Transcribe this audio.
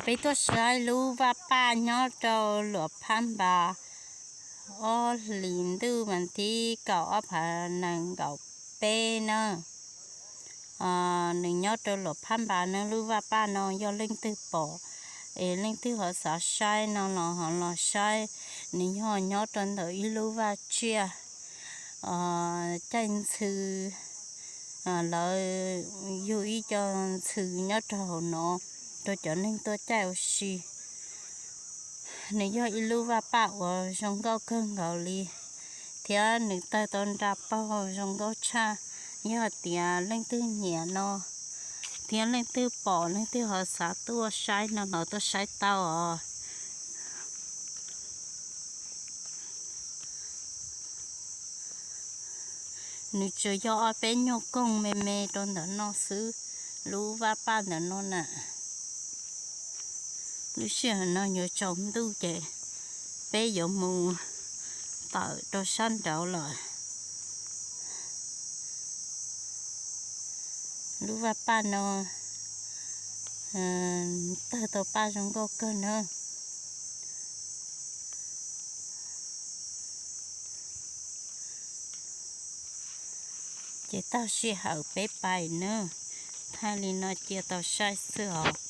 Peb tuaj saib lub vaj paj nyob rau Luam Phab Npas, ob hlis ntuj vas thib kaum ob phav nees nkaum peb na. Nws nyob rau Luam Phab Npas no, lub vaj paj no yog leej twg pom es leej twg ho xav saib no los ho los saib. Nws yog nyob rau ntawm ib lub vaj tsiaj caij ntxhw, lawv yug ib co ntxhw nyob rau hauv no rau cov neeg tuaj caij ua si. Nws yog ib lub vaj paj uas zoo nkauj kawg nkaus li, thiab nws tawg tau nra paug zoo nkauj tshaj. Yog tias leej twg nyiam no thiab leej twg pom leej twg ho xav tuaj saib no los tuaj saib tau os. Nws tsuas yog ob peb nyuag koog me me rau ntawm no xwb, lub vaj paj ntawm no na. Lub sij hawm no yuav tsaus ntuj ces peb yuav mus tawm rau sab nraud lawm. Lub vaj paj no tawg tau paj zoo nkauj kawg na. Ces taug sij hawm peb pais nawb. Thaij li no cia tau saib xwb os.